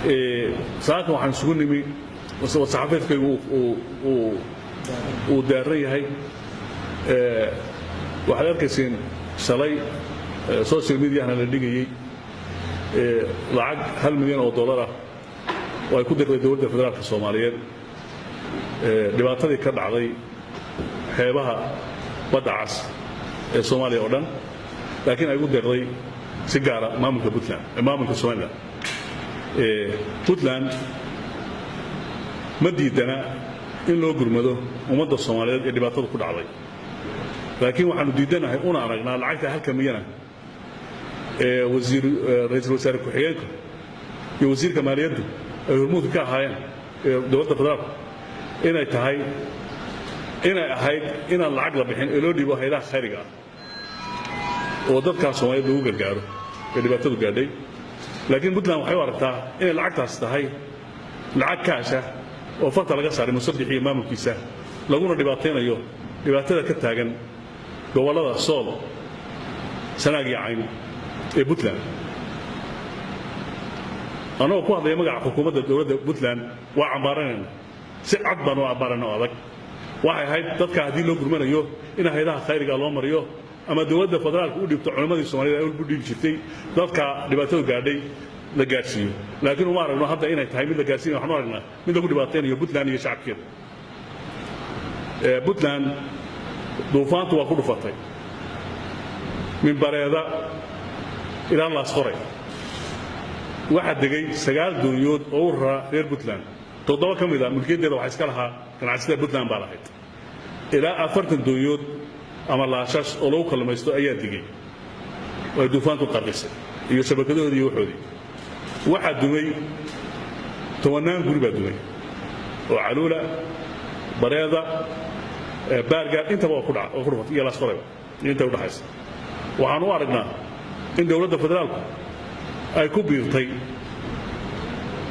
Saaka waxaan isugu nimi, saxaafeedkaygu uu daaran yahay, waxaad arkayseen shalay social mediahana la dhigayey lacag $1 milyan ah oo ay ku dirtay dowladda federaalka Soomaaliyeed dhibaatadii ka dhacday xeebaha Badda Cas ee Soomaaliya oo dhan, laakiin ay ugu deeqday si gaara maamulka Puntland, maamulka Somaliland. Puntland ma diidana in loo gurmado ummadda Soomaaliyeed ee dhibaatada ku dhacday, laakiin waxaanu diidanahay una aragnaa lacagta halka milyana ee wasiir, ra-iisul wasaare ku-xigeenka iyo wasiirka maaliyaddu ay hormuudka ka ahaayeen ee dowladda federaalku inay tahay, inay ahayd inaan lacag la bixin ee loo dhiibo haydaha khayriga ah oo dadkaas Soomaaliyeed lagu gargaaro ee dhibaatadu gaadhay. Laakiin Puntland waxay u aragtaa inay lacagtaas tahay lacag kaasha oo farta laga saaray Muuse Biixi iyo maamulkiisa, laguna dhibaataynayo dhibaatada ka taagan gobollada Sool, Sanaag iyo Cayn ee Puntland. Annagoo ku hadlaya magaca xukuumadda dowladda Puntland, waa cambaaranayna, si cad baan u cambaarana oo adag. Waxay ahayd dadka haddii loo gurmanayo in hayadaha khayriga loo mariyo ama dowladda federaalka u dhiibto culammadii Soomaaliyed ay u dhiibi jirtay dadka dhibaatadu gaadhay la gaadhsiiyo. Laakiin uma aragno hadda inay tahay mid la gaadhsiinayo, waxaan u aragnaa mid lagu dhibaataynayo Puntland iyo shacabkeeda Puntland. Duufaantu waa ku dhufatay min Bareeda ilaa Laasqoray. Waxaa degay 9 doonyood oo u raraa reer Puntland, 7 ka mid a mulkiyaddeeda waxaa iska lahaa ganacsatada Puntland baa lahayd. Ilaa 40 doonyood ama laashash oo lagu kallumaysto ayaa degay oo ay duufaantu qarqisay iyo shabakadahoodii iyo waxoodii. Waxaa dumay tobannaan guri baa dumay oo Caluula, Bareeda, Baargaar intaba waa ku dhaca oo ku dhufatay iyo Laasqorayba iyo inta udhaxaysa. Waxaan u aragnaa in dowladda federaalku ay ku biirtay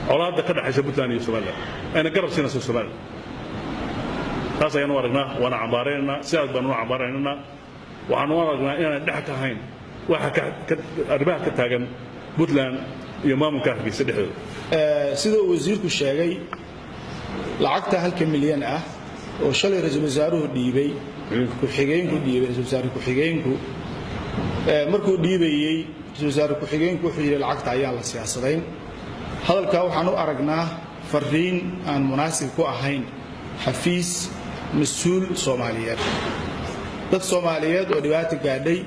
colaadda ka dhexaysa Puntland iyo Somaliland, ayna garab siinayso Somaliland. Taas ayaan u aragnaa, waana cambaaraynaynaa, sidaas baanu u cambaaraynaynaa. Waxaan u aragnaa inaanay dhex ka ahayn waxa arrimaha ka taagan Puntland iyo maamulka Hargeysa dhexdooda. Sida uu wasiirku sheegay, lacagta halka milyan ah oo shalay ra-iisul wasaaruhu dhiibay, ku-xigeenku dhiibay, ra-isul wasaare ku-xigeenku markuu dhiibayey, ra-isul wasaare ku-xigeenku wuxuu yidhi lacagta ayaan la siyaasadayn. Hadalkaa waxaan u aragnaa fariin aan munaasib ku ahayn xafiis mas-uul Soomaaliyeed. Dad Soomaaliyeed oo dhibaato gaadhay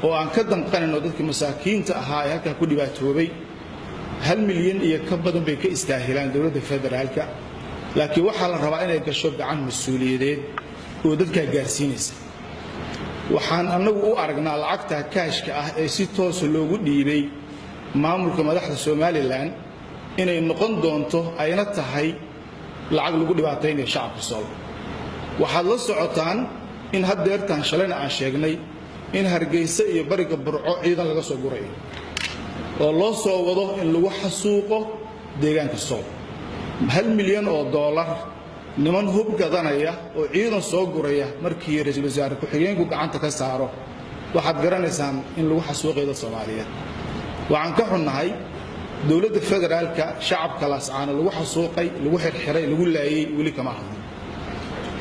oo aan ka danqanin oo dadkii masaakiinta ahaa ee halkaa ku dhibaatoobay, 1 milyan iyo ka badan bay ka istaahilaan dowladda federaalka, laakiin waxaa la rabaa inay gasho gacan mas-uuliyadeed oo dadkaa gaarsiinaysa. Waxaan annagu u aragnaa lacagta kaashka ah ee si toosa loogu dhiibay maamulka madaxda Somaliland inay noqon doonto, ayna tahay lacag lagu dhibaataynayo shacabka Sool. Waxaad la socotaan in haddeertaan, shalayna aan sheegnay, in Hargeysa iyo bariga Burco ciidan laga soo gurayo oo loo soo wado in lagu xasuuqo deegaanka Sool. $1 milyan niman hub gadanaya oo ciidan soo guraya markii ra-iisul wasaare ku-xigeenku gacanta ka saaro, waxaad garanaysaan in lagu xasuuqayo dad Soomaaliyeed. Waxaan ka xunnahay dowladda federaalka shacabka Laascaano lagu xasuuqay, lagu xirxiray, lagu laayey weli kama hadlin.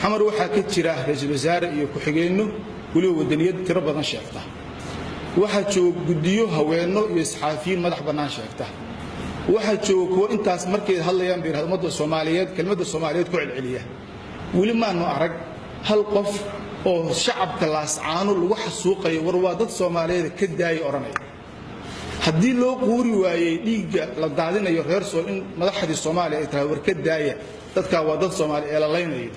Xamar waxaa ka jira ra-iisul wasaare iyo ku-xigeenno weliba wadaniyad tiro badan sheegta. Waxaa jooga guddiyo haweenno iyo saxaafiyiin madax bannaan sheegta. Waxaa jooga kuwo intaas markay hadlayaan bay yidhahda ummadda Soomaaliyeed, kelmadda Soomaaliyeed ku celceliya. Weli maanu arag hal qof oo shacabka Laascaano lagu xasuuqayo war waa dad Soomaaliyeed ka daaya odhanaya. Haddii loo quuri waayey dhiigga la daadinayo reer Sool in madaxdii Soomaaliya ay tahay war ka daaya dadkaa, waa dad Soomaali ee la laynayo,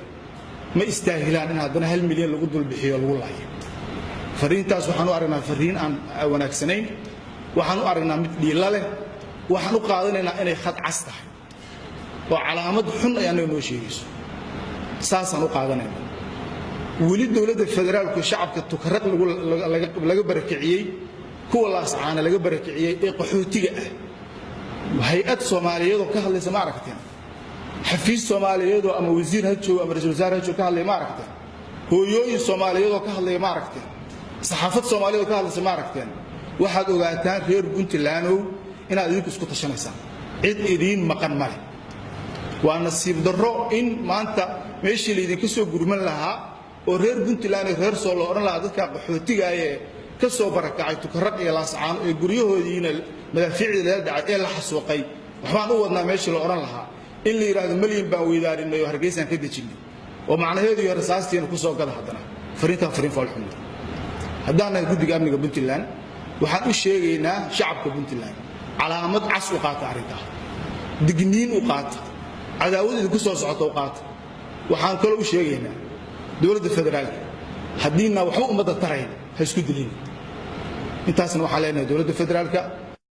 ma istaahilaan in haddana 1 milyan lagu dulbixiyo, lagu laayo. Fariintaas waxaan u aragnaa fariin aan wanaagsanayn, waxaan u aragnaa mid dhiilla leh, waxaan u qaadanaynaa inay khad cas tahay oo calaamad xun ay annaga noo sheegayso. Saasaan u qaadanayna. Weli dowladda federaalku shacabka Tukaraq laga barakiciyey, kuwa Laascaana laga barakiciyey ee qaxootiga ah, hay-ad Soomaaliyeedoo ka hadlaysa ma aragteen? Xafiis Soomaaliyeedoo ama wasiir ha joogo ama ra-isul wasaare ha joogo ka hadlaya ma aragteen? Hooyooyin Soomaaliyeedoo ka hadlaya ma aragteen? Saxaafad Soomaaliyeed oo ka hadlaysa ma aragteen? Waxaad ogaataan, reer Puntlandow, inaad idinku isku tashanaysaan. Cid idiin maqan male. Waa nasiib darro in maanta meeshii laydinka soo gurman lahaa oo reer Puntland iyo reer Sool loo odhan lahaa dadka qaxootigaayee ka soo barakacay Tukaraq iyo Laascaano ee guryahoodiina madaafiicdii lala dhacay ee la xasuuqay, waxbaan u wadnaa, meeshii la odhan lahaa in la yidhaahdo malyan baan weydaarinay oo Hargeysaan ka dejinnay, oo macnaheedu iyo rasaastiina ku soo gada. Haddana fariintaan fariin foolxun. Haddaan nahay guddiga amniga Puntland, waxaan u sheegaynaa shacabka Puntland: calaamad cas u qaata arrintaa, digniin u qaata, cadaawad idinku soo socota u qaata. Waxaan kaloo u sheegaynaa dowladda federaalka, haddiina waxba ummadda tarayn, ha isku dilin. Intaasna waxaan leenahay dowladda federaalka.